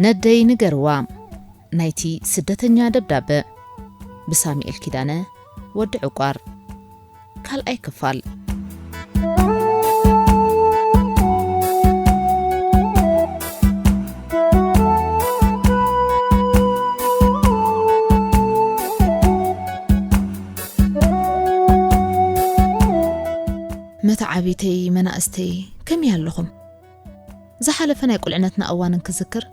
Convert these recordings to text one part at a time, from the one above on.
ነደይ ንገርዋ፣ ናይቲ ስደተኛ ደብዳበ፣ ብሳሙኤል ኪዳነ፣ ወዲ ዕቋር። ካልኣይ ክፋል። መተዓቢተይ መናእስተይ ከመይ ኣለኹም? ዝሓለፈ ናይ ቁልዕነትና እዋን እንክዝክር፣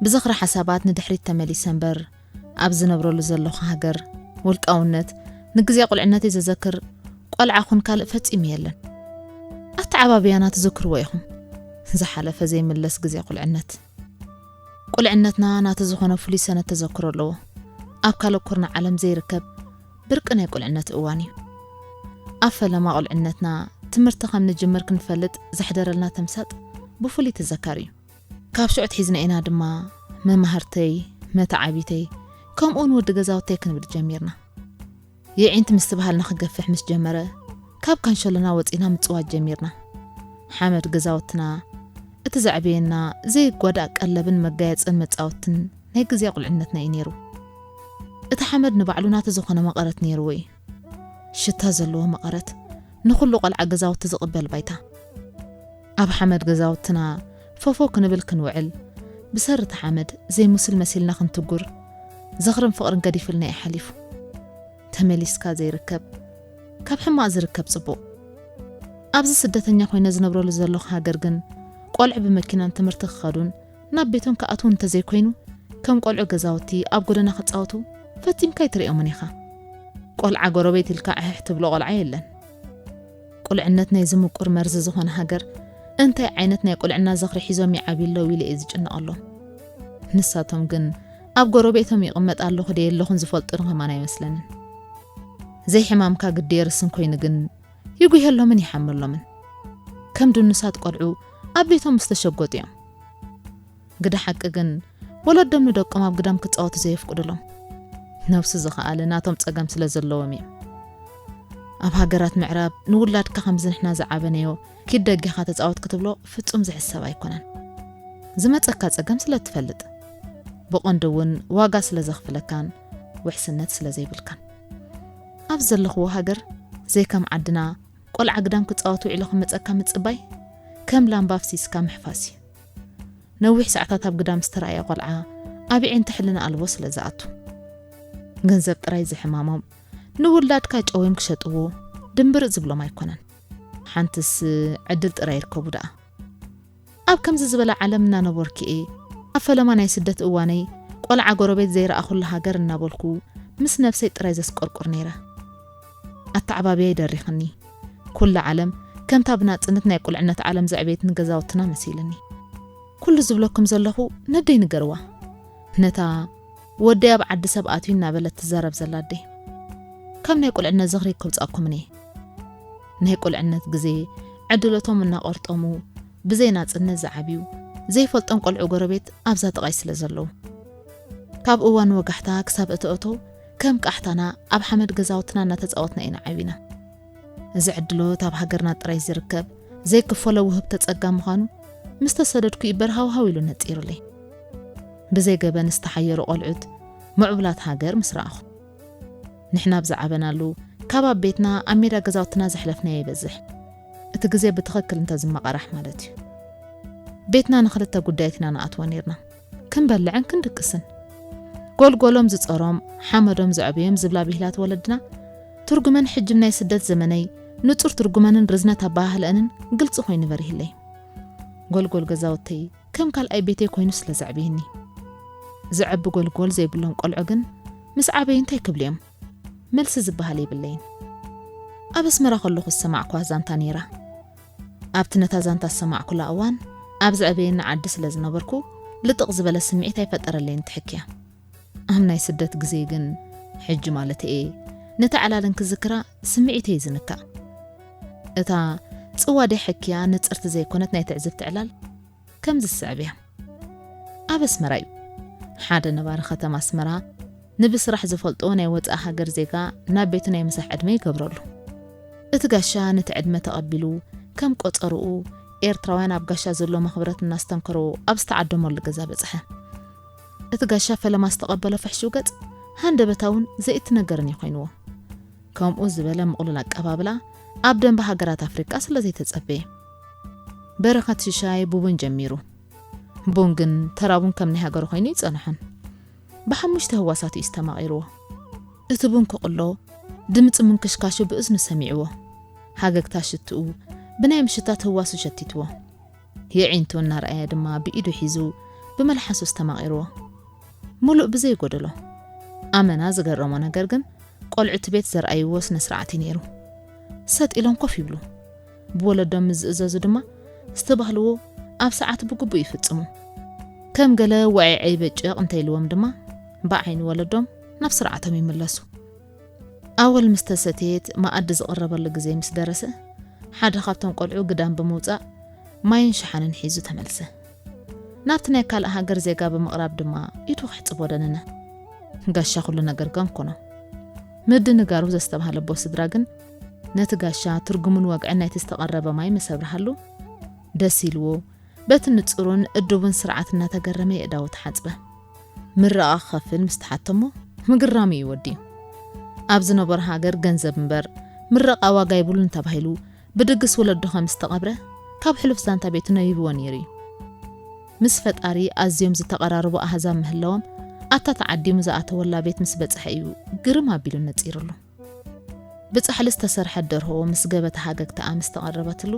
ብዝኽሪ ሓሳባት ንድሕሪት ተመሊሰ እምበር፣ ኣብ ዝነብረሉ ዘለኹ ሃገር፣ ውልቃውነት፣ ንግዜ ቁልዕነተይ ዘዘክር ቆልዓ ኹን ካልእ ፈጺሙ የለን። ኣተዓባብያና ትዝክርዎ ኢኹም። ዝሓለፈ ዘይምለስ ግዜ ቁልዕነት። ቁልዕነትና ናቲ ዝኾነ ፍሉይ ሰነት ተዘክሮ ኣለዎ። ኣብ ካልእ ኩርናዕ ዓለም ዘይርከብ ብርቂ ናይ ቁልዕነት እዋን እዩ። ኣብ ፈለማ ቁልዕነትና ትምህርቲ ከም ንጅምር ክንፈልጥ ዘሕደረልና ተምሳጥ ብፍሉይ ተዘካሪ እዩ። ካብ ሽዑ ኣትሒዝና ኢና ድማ መማህርተይ፣ መተዓቢተይ፣ ከምኡውን ወዲ ገዛውተይ ክንብል ጀሚርና። የዒንቲ ምስትብሃልና ክገፍሕ ምስ ጀመረ፣ ካብ ካንሸሎና ወጺና ምጽዋት ጀሚርና። ሓመድ ገዛውትና፣ እቲ ዘዕበየና ዘይጓዳእ ቀለብን መጋየጽን መጻወትን ናይ ግዜ ቁልዕነትና እዩ ነይሩ። እቲ ሓመድ ንባዕሉ ናቲ ዝኾነ መቐረት ነይርዎ እዩ። ሽታ ዘለዎ መቐረት፣ ንኹሉ ቆልዓ ገዛውቲ ዝቕበል ባይታ። ኣብ ሓመድ ገዛውትና ፈፎ ክንብል ክንውዕል፣ ብሰሪ እቲ ሓመድ ዘይሙስል መሲልና ክንትጉር፣ ዝኽርን ፍቕርን ገዲፍልና እዩ ሓሊፉ። ተመሊስካ ዘይርከብ፣ ካብ ሕማቕ ዝርከብ ጽቡቕ። ኣብዚ ስደተኛ ኮይነ ዝነብረሉ ዘለኹ ሃገር ግን፣ ቆልዑ ብመኪናን ትምህርቲ ክኸዱን ናብ ቤቶም ክኣትዉ እንተዘይኮይኑ፣ ከም ቆልዑ ገዛውቲ ኣብ ጎደና ክጻወቱ ፈጺምካ ኣይትርእዮምን ኢኻ። ቆልዓ ጎረቤት ኢልካ ዕሕሕ ትብሎ ቆልዓ የለን። ቁልዕነት ናይዚ ምቁር መርዚ ዝኾነ ሃገር፣ እንታይ ዓይነት ናይ ቁልዕና ዝኽሪ ሒዞም ይዓብዩ ኣለዉ ኢለ እየ ዝጭነቐሎም። ንሳቶም ግን ኣብ ጎረቤቶም ይቕመጥ ኣለኹ ዶ የለኹን ዝፈልጡን ከማን ኣይመስለንን። ዘይሕማምካ ግዲ የርስን ኮይኑ ግን ይጉሄሎምን ይሓመሎምን። ከም ድኑሳት ቆልዑ ኣብ ቤቶም ምስ ተሸጎጡ እዮም። ግደ ሓቂ ግን፣ ወለዶም ንደቆም ኣብ ግዳም ክጻወቱ ዘየፍቅዱሎም። ነብሱ ዝኸኣለ ናቶም ጸገም ስለ ዘለዎም እዮም። ኣብ ሃገራት ምዕራብ ንውላድካ ከምዚ ንሕና ዝዓበነዮ ኪድ ደጊኻ ተጻወት ክትብሎ ፍጹም ዝሕሰብ ኣይኮነን። ዝመጸካ ጸገም ስለ እትፈልጥ፣ ብቐንዱ እውን ዋጋ ስለ ዘኽፍለካን ውሕስነት ስለ ዘይብልካን። ኣብ ዘለኽዎ ሃገር ዘይከም ዓድና ቆልዓ ግዳም ክጻወት ውዒሉ ክመጸካ ምጽባይ ከም ላምባ ኣፍሲስካ ምሕፋስ እዩ። ነዊሕ ሰዓታት ኣብ ግዳም ዝተራእየ ቆልዓ ኣብ የዒንቲ ሕልና ኣልቦ ስለ ዝኣቱ፣ ገንዘብ ጥራይ ዝሕማሞም፣ ንውላድካ ጨውዮም ክሸጥዎ ድምብርእ ዝብሎም ኣይኮነን። ሓንትስ ዕድል ጥራይ ይርከቡ ደኣ። ኣብ ከምዚ ዝበለ ዓለም እናነበርኩ እየ ኣብ ፈለማ ናይ ስደት እዋነይ ቆልዓ ጎረቤት ዘይረኣኹሉ ሃገር እናበልኩ ምስ ነብሰይ ጥራይ ዘስቆርቁር ነይረ። ኣተዓባብያ ይደሪኽኒ። ኩላ ዓለም ከምታ ብናጽነት ናይ ቁልዕነት ዓለም ዘዕበየትኒ ገዛውትና መሲልኒ። ኩሉ ዝብለኩም ዘለኹ ነደይ ንገርዋ። ነታ ወደይ ኣብ ዓዲ ሰብ ኣትዩ እናበለት ትዛረብ ዘላ ኣደይ። ካብ ናይ ቁልዕነት ዝኽሪ ከውጻእኩምን እየ። ናይ ቁልዕነት ግዜ ዕድሎቶም እናቐርጠሙ ብዘይ ናጽነት ዝዓብዩ ዘይፈልጦም ቆልዑ ጎረቤት ኣብዛ ጥቓይ ስለ ዘለዉ። ካብ እዋን ወጋሕታ ክሳብ እተእቶ ከም ቃሕታና ኣብ ሓመድ ገዛውትና እናተጻወትና ኢና ዓቢና። እዚ ዕድሎት ኣብ ሃገርና ጥራይ ዝርከብ ዘይክፈሎ ውህብቶ ጸጋ ምዃኑ ምስ ተሰደድኩ ይበር ሃውሃው ኢሉ ነጺሩለይ። ብዘይ ገበን ዝተሓየሩ ቆልዑት ምዕቡላት ሃገር ምስ ረኣኹ። ንሕና ኣብ ዝዓበናሉ ካብ ኣብ ቤትና ኣብ ሜዳ ገዛውትና ዘሕለፍናዮ ይበዝሕ። እቲ ግዜ ብትኽክል እንተዝመቓራሕ ማለት እዩ። ቤትና ንኽልተ ጉዳያት ኢና ንኣትዎ ነይርና። ክንበልዕን ክንድቅስን። ጎልጎሎም ዝጸሮም፣ ሓመዶም ዘዕበዮም ዝብላ ብሂላት ወለድና፣ ትርጉመን ሕጅም ናይ ስደት ዘመነይ፣ ንጹር ትርጉመንን ርዝነት ኣበሃህለአንን ግልጺ ኮይኑ በሪህለይ። ጎልጎል ገዛውተይ ከም ካልኣይ ቤተይ ኮይኑ ስለ ዘዕበየኒ። ዘዕቢ ጎልጎል ዘይብሎም ቆልዑ ግን ምስ ዓበዩ እንታይ ክብሉ እዮም? መልሲ ዝበሃል የብለይን። ኣብ ኣስመራ ከለኹ ዝሰማዕኳ ዛንታ ነይራ። ኣብቲ ነታ ዛንታ ዝሰማዕኩላ እዋን፣ ኣብ ዘዕበየኒ ዓዲ ስለ ዝነበርኩ፣ ልጥቕ ዝበለ ስምዒት ኣይፈጠረለይን ትሕክያ። ኣብ ናይ ስደት ግዜ ግን፣ ሕጂ ማለት እየ፣ ነታ ዕላል እንክዝክራ ስምዒተይ እዩ ዝንካእ። እታ ጽዋ ደይ ሕክያ ንጽርቲ ዘይኮነት ናይ ትዕዝብቲ ዕላል፣ ከምዚ ዝስዕብ እያ። ኣብ ኣስመራ እዩ። ሓደ ነባሪ ከተማ ኣስመራ ንብስራሕ ዝፈልጦ ናይ ወጻኢ ሃገር ዜጋ ናብ ቤቱ ናይ ምሳሕ ዕድመ ይገብረሉ። እቲ ጋሻ ነቲ ዕድመ ተቐቢሉ፣ ከም ቆጸርኡ ኤርትራውያን ኣብ ጋሻ ዘሎ መኽብረት እናስተንከሮ ኣብ ዝተዓደመሉ ገዛ በጽሐ። እቲ ጋሻ ፈለማ ዝተቐበሎ ፍሕሹው ገጽ ሃንደበታውን ዘይእትነገርን እዩ ኮይንዎ። ከምኡ ዝበለ ምቕሉል ኣቀባብላ ኣብ ደንበ ሃገራት ኣፍሪቃ ስለ ዘይተጸበየ። በረኸት ሽሻይ ብቡን ጀሚሩ። ቡን ግን ተራ ቡን ከም ናይ ሃገሩ ኮይኑ ይጸንሖን። ብሓሙሽተ ህዋሳት እዩ ዝተማቒርዎ። እቲ ቡን ክቕሎ ድምጺ ምንክሽካሹ ብእዝኑ ሰሚዕዎ። ሃገግታ ሽትኡ ብናይ ምሽታት ህዋሱ ሸቲትዎ። የዒንቱ እናረኣየ ድማ ብኢዱ ሒዙ ብመልሓሱ ኣስተማቒርዎ። ሙሉእ ብዘይጎደሎ። ኣመና ዝገረሞ ነገር ግን ቆልዑ እቲ ቤት ዘርኣይዎ ስነ ስርዓት እዩ ነይሩ። ሰጥ ኢሎም ኮፍ ይብሉ። ብወለዶም ምስ ዝእዘዙ ድማ ዝተባህልዎ ኣብ ሰዓት ብግቡእ ይፍጽሙ። ከም ገለ ዋዒዐይ በጭቕ እንተኢልዎም ድማ ብዓይኒ ወለዶም ናብ ስርዓቶም ይምለሱ። ኣወል ምስ ተሰትየት መኣዲ ዝቕረበሉ ግዜ ምስ ደረሰ ሓደ ካብቶም ቆልዑ ግዳም ብምውጻእ ማይን ሸሓንን ሒዙ ተመልሰ። ናብቲ ናይ ካልእ ሃገር ዜጋ ብምቕራብ ድማ ኢዱ ክሕጽቦ ደነነ። ጋሻ ኩሉ ነገር ገንኮኖ። ምድንጋሩ ዘስተብሃለ ኣቦ ስድራ ግን ነቲ ጋሻ ትርጉምን ወግዕን ናይቲ ዝተቐረበ ማይ ምስ ኣብርሃሉ ደስ ኢልዎ በቲ ንጹሩን እዱብን ስርዓት እናተገረመ የእዳዉ ተሓጽበ። ምረቓ ክኸፍል ምስ ተሓተሞ ምግራሙ እዩ ወዲኡ። ኣብ ዝነበሮ ሃገር ገንዘብ እምበር ምረቓ ዋጋ የብሉን ተባሂሉ ብድግስ ወለዱ ከም ዝተቐብረ ካብ ሕሉፍ ዛንታ ቤቱ ነቢብዎ ነይሩ እዩ። ምስ ፈጣሪ ኣዝዮም ዝተቐራረቡ ኣህዛብ ምህላዎም ኣታ ተዓዲሙ ዝኣተወላ ቤት ምስ በጽሐ እዩ ግርም ኣቢሉ ነጺርሉ። ብጻሕሊ ዝተሰርሐት ደርሆ ምስ ገበታ ሃገግታኣ ምስ ተቐረበትሉ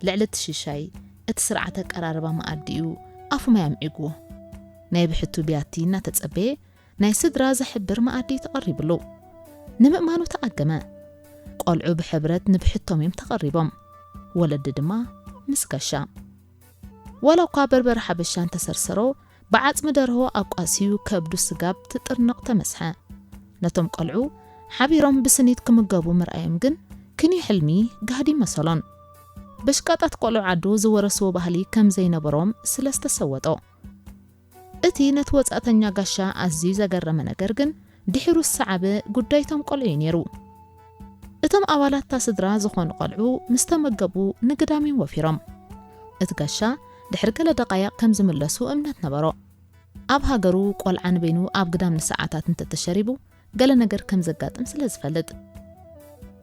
ልዕሊ እቲ ሽሻይ እቲ ስርዓተ ኣቀራርባ መኣዲኡ ኣፉ ማይ ኣምዒግዎ። ናይ ብሕቱ ብያቲ እናተጸበየ ናይ ስድራ ዘሕብር መኣዲ ተቐሪብሉ። ንምእማኑ ተዓገመ። ቆልዑ ብሕብረት ንብሕቶም እዮም ተቐሪቦም። ወለዲ ድማ ምስ ጋሻ። ዋላ እኳ በርበረ ሓበሻ እንተሰርሰሮ ብዓጽሚ ደርሆ ኣቋስዩ ከብዱ ስጋብ ትጥርንቕ ተመስሐ። ነቶም ቆልዑ ሓቢሮም ብስኒት ክምገቡ ምርኣዮም ግን ክንዩ ሕልሚ ጋህዲ መሰሎን። በሽቃጣት ቆልዑ ዓዱ ዝወረስዎ ባህሊ ከም ዘይነበሮም ስለ ዝተሰወጦ። እቲ ነቲ ወጻእተኛ ጋሻ ኣዝዩ ዘገረመ ነገር ግን ድሒሩ ዝሰዓበ ጉዳይ እቶም ቆልዑ እዩ ነይሩ። እቶም ኣባላት እታ ስድራ ዝኾኑ ቆልዑ ምስ ተመገቡ ንግዳም እዮም ወፊሮም። እቲ ጋሻ ድሕሪ ገለ ደቃይቕ ከም ዝምለሱ እምነት ነበሮ። ኣብ ሃገሩ ቆልዓ ንበይኑ ኣብ ግዳም ንሰዓታት እንተተሸሪቡ ገለ ነገር ከም ዘጋጥም ስለ ዝፈልጥ።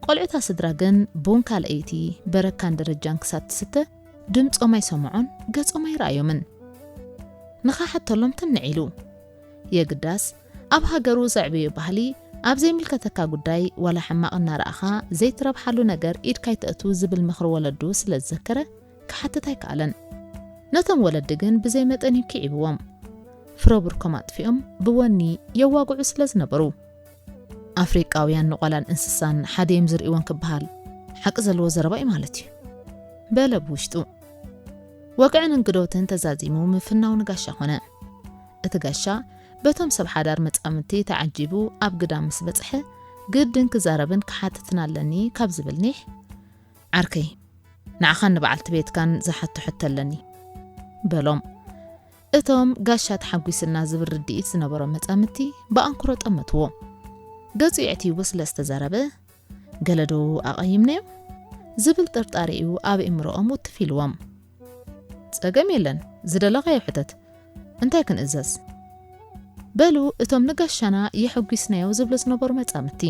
ቆልዑ እታ ስድራ ግን ቡን ካልኣይቲ በረካን ደረጃን ክሳብ ትስተ ድምጾም ኣይሰምዖን ገጾም ኣይረኣዮምን። ንኸሓተሎም ትንዕ ኢሉ። የግዳስ ኣብ ሃገሩ ዘዕበዮ ባህሊ ኣብ ዘይምልከተካ ጉዳይ ዋላ ሕማቕ እናረኣኻ ዘይትረብሓሉ ነገር ኢድካ ኣይተእቱ ዝብል ምኽሪ ወለዱ ስለ ዝዘከረ ክሓትት ኣይከኣለን። ነቶም ወለዲ ግን ብዘይ መጠን እዩ ክዒብዎም። ፍረ ብርኮም ኣጥፊኦም ብወኒ የዋግዑ ስለ ዝነበሩ። ኣፍሪቃውያን ንቆላን እንስሳን ሓደ እዮም ዝርእይወን ክበሃል ሓቂ ዘለዎ ዘረባ እዩ ማለት እዩ። በለ ብውሽጡ። ወግዕን እንግዶትን ተዛዚሙ ምፍናው ንጋሻ ኾነ። እቲ ጋሻ በቶም ሰብ ሓዳር መጻምድቲ ተዓጂቡ ኣብ ግዳም ምስ በጽሐ ግድን ክዛረብን ክሓትትን ኣለኒ ካብ ዝብል ኒሕ፣ ዓርከይ ንዓኻን ንበዓልቲ ቤትካን ዝሓቶ ሕቶ ኣለኒ በሎም። እቶም ጋሻ ተሓጒስና ዝብል ርድኢት ዝነበሮም መጻምድቲ ብኣንክሮ ጠመትዎ። ገጹ የዕትይዎ ስለ ዝተዛረበ ገለ ዶ ኣቐይምናዮም ዝብል ጥርጣሬ እዩ ኣብ ኣእምሮኦም ውትፍ ኢልዎም። ጸገም የለን፣ ዝደለኻዮ ሕተት፣ እንታይ ክንእዘዝ? በሉ እቶም ንጋሻና የሐጒስናዮ ዝብሉ ዝነበሩ መጻምድቲ።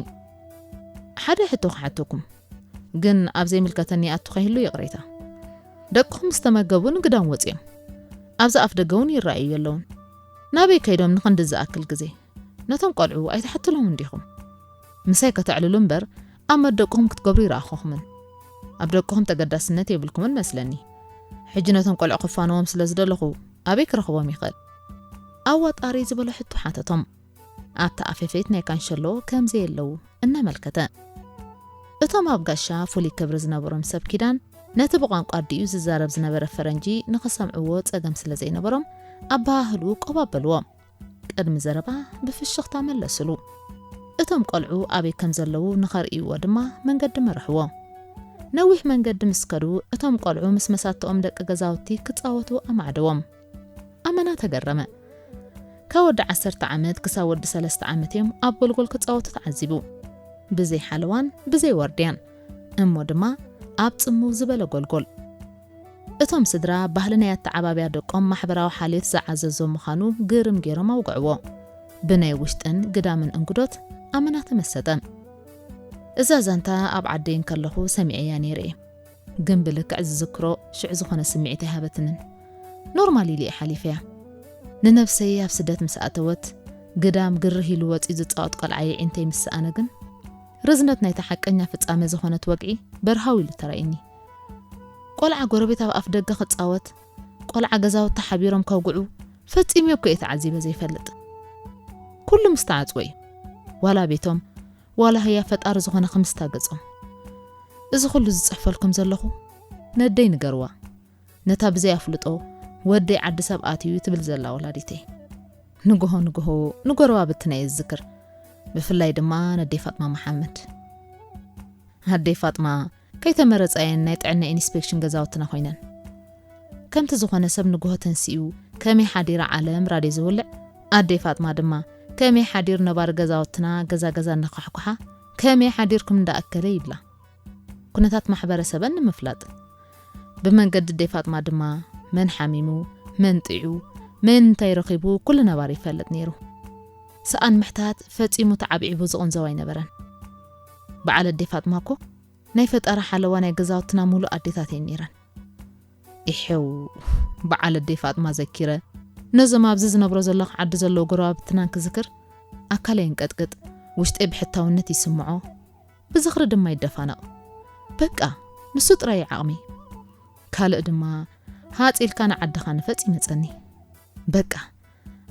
ሓደ ሕቶ ክሓተኩም፣ ግን ኣብ ዘይምልከተኒ ኣቱ ከይህሉ ይቕሬታ። ደቅኹም ምስ ተመገቡ ንግዳም ወጺኦም ኣብዚ ኣፍ ደገ እውን ይረኣዩ የለውን። ናበይ ከይዶም ንኽንዲ ዝኣክል ግዜ? ነቶም ቆልዑ ኣይትሓትሎምን ዲኹም? ምሳይ ከተዕልሉ እምበር ኣብ መደቅኹም ክትገብሩ ይረኣኹኹምን። ኣብ ደቅኹም ተገዳስነት የብልኩምን መስለኒ። ሕጂ ነቶም ቆልዑ ክፋነዎም ስለ ዝደለኹ ኣበይ ክረኽቦም ይኽእል? ኣዋጣሪ ዝበሎ ሕቶ ሓተቶም። ኣብታ ኣፌፌት ናይ ካንሸሎ ከም ዘየለዉ እናመልከተ። እቶም ኣብ ጋሻ ፍሉይ ክብሪ ዝነበሮም ሰብ ኪዳን ነቲ ብቋንቋ ኣዲኡ ዝዛረብ ዝነበረ ፈረንጂ ንኽሰምዕዎ ጸገም ስለ ዘይነበሮም ኣበሃህልኡ ቆብ ኣበልዎ። ቅድሚ ዘረባ ብፍሽኽታ መለስሉ። እቶም ቆልዑ ኣበይ ከም ዘለዉ ንኸርእይዎ ድማ መንገዲ መርሕዎ። ነዊሕ መንገዲ ምስ ከዱ እቶም ቆልዑ ምስ መሳትኦም ደቂ ገዛውቲ ክጻወቱ ኣማዕደዎም። ኣመና ተገረመ። ካብ ወዲ ዓሰርተ ዓመት ክሳብ ወዲ ሰለስተ ዓመት እዮም ኣብ ጎልጎል ክጻወቱ ተዓዚቡ። ብዘይ ሓለዋን ብዘይ ዋርድያን እሞ ድማ ኣብ ጽምው ዝበለ ጎልጎል። እቶም ስድራ ባህሊ ናይ ኣተዓባብያ ደቆም ማሕበራዊ ሓልዮት ዝዓዘዞ ምዃኑ ግርም ገይሮም ኣውግዕዎ። ብናይ ውሽጥን ግዳምን እንግዶት ኣመና ተመሰጠ። እዛ ዛንታ ኣብ ዓደይ እንከለኹ ሰሚዐያ ነይረ እየ። ግን ብልክዕ ዝዝክሮ ሽዑ ዝኾነ ስምዒት ኣይሃበትንን። ኖርማል ኢለ እየ ሓሊፈያ። ንነብሰይ ኣብ ስደት ምስ ኣተወት፣ ግዳም ግርህ ኢሉ ወጺኡ ዝጻወት ቆልዓ የዒንተይ ምስ ሰኣነ ግን፣ ርዝነት ናይታ ሓቀኛ ፍጻመ ዝኾነት ወግዒ በርሃው ኢሉ ተራእዩኒ። ቆልዓ ጎረቤት ኣብ ኣፍ ደገ ክጻወት፣ ቆልዓ ገዛውቲ ሓቢሮም ከውግዑ ፈጺመ እኮ እየ ተዓዚበ ዘይፈልጥ። ኩሉ ምስ ተዓጽወ እዩ። ዋላ ቤቶም፣ ዋላ ህያ ፈጣሪ ዝኾነ ክምስታ ገጾም። እዚ ኩሉ ዝጽሕፈልኩም ዘለኹ ነደይ ንገርዋ። ነታ ብዘይ ኣፍልጦ ወደይ ዓዲ ሰብ ኣትዩ ትብል ዘላ ወላዲተይ። ንግሆ ንግሆ ንጎረባብትና እየ ዝዝክር። ብፍላይ ድማ ነደይ ፋጥማ መሓመድ። ኣደይ ፋጥማ ከይተመረጻ እየን ናይ ጥዕና ኢንስፔክሽን ገዛውትና ኮይነን። ከምቲ ዝኾነ ሰብ ንግሆ ተንሲኡ ከመይ ሓዲራ ዓለም ራድዮ ዝውልዕ፣ ኣደይ ፋጥማ ድማ ከመይ ሓዲሩ ነባሪ ገዛውትና ገዛ ገዛ እናኳሕኩሓ ከመይ ሓዲርኩም እንዳኣከለ ይብላ። ኩነታት ማሕበረሰበን ንምፍላጥ። ብመንገዲ ኣደይ ፋጥማ ድማ መን ሓሚሙ፣ መን ጥዑ፣ መን እንታይ ረኺቡ ኩሉ ነባሪ ይፈልጥ ነይሩ። ሰኣን ምሕታት ፈጺሙ ተዓብዒቡ ዝቕንዘው ኣይነበረን። በዓል ኣደይ ፋጥማ እኮ ናይ ፈጣሪ ሓለዋ ናይ ገዛውትና ሙሉእ ኣዴታት እየን ነይረን። ይሕው፣ በዓል ኣደይ ፋጥማ ዘኪረ፣ ነዞም ኣብዚ ዝነብሮ ዘለኹ ዓዲ ዘለዉ ጎረባብትና እንክዝክር፣ ኣካለይ የንቀጥቅጥ፣ ውሽጠይ ብሕታውነት ይስምዖ፣ ብዝኽሪ ድማ ይደፋነቕ። በቃ፣ ንሱ ጥራይ እዩ ዓቕሚ። ካልእ ድማ፣ ሃጽ ኢልካ ንዓድኻ ንፈጽ ይመጸኒ። በቃ፣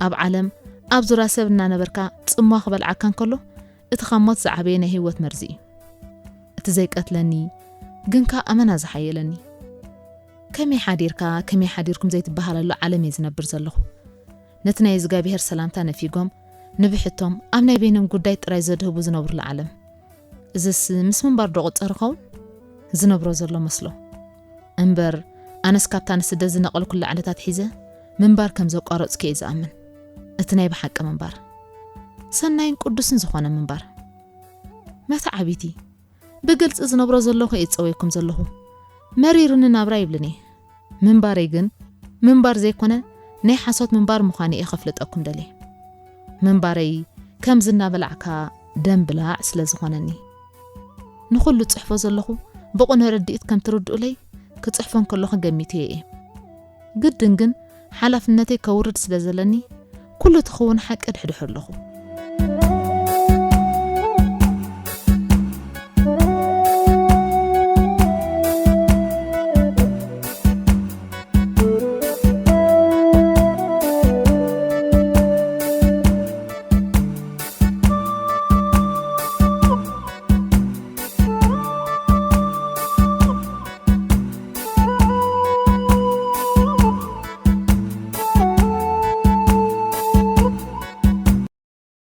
ኣብ ዓለም፣ ኣብ ዙርያ ሰብ እናነበርካ ጽምዋ ክበልዓካ እንከሎ፣ እቲ ካብ ሞት ዝዓበየ ናይ ህይወት መርዚ እዩ። እቲ ዘይቀትለኒ፣ ግንካ ኣመና ዝሓየለኒ። ከመይ ሓዲርካ፣ ከመይ ሓዲርኩም ዘይትበሃለሉ ዓለም እየ ዝነብር ዘለኹ። ነቲ ናይ እግዚኣብሔር ሰላምታ ነፊጎም፣ ንብሕቶም ኣብ ናይ በይኖም ጉዳይ ጥራይ ዘድህቡ ዝነብሩሉ ዓለም። እዝስ ምስ ምንባር ዶ ቁጸር ይኸውን? ዝነብሮ ዘሎ መስሎ። እምበር፣ ኣነስ ካብታ ንስደት ዝነቐልኩላ ዕለታት ሒዘ፣ ምንባር ከም ዘቋረጽኩ እየ ዝኣምን። እቲ ናይ ብሓቂ ምንባር። ሰናይን ቅዱስን ዝኾነ ምንባር። መተዓቢቲ፣ ብግልጺ ዝነብሮ ዘለኹ እየ ዝጸውየኩም ዘለኹ። መሪሩኒ ናብራ ይብልን እየ። ምንባረይ ግን፣ ምንባር ዘይኮነ፣ ናይ ሓሶት ምንባር ምዃኑ እየ ከፍልጠኩም ደልየ። ምንባረይ ከምዚ እናበላዕካ ደም ብላዕ ስለ ዝኾነኒ። ንኹሉ ጽሕፎ ዘለኹ ብቕኑዕ ርድኢት ከም ትርድኡለይ ክጽሕፎ እንከለኹ ገሚተዮ እየ። ግድን ግን ሓላፍነተይ ከውርድ ስለ ዘለኒ፣ ኩሉ ትኸውን ሓቂ ድሕድሑ ኣለኹ።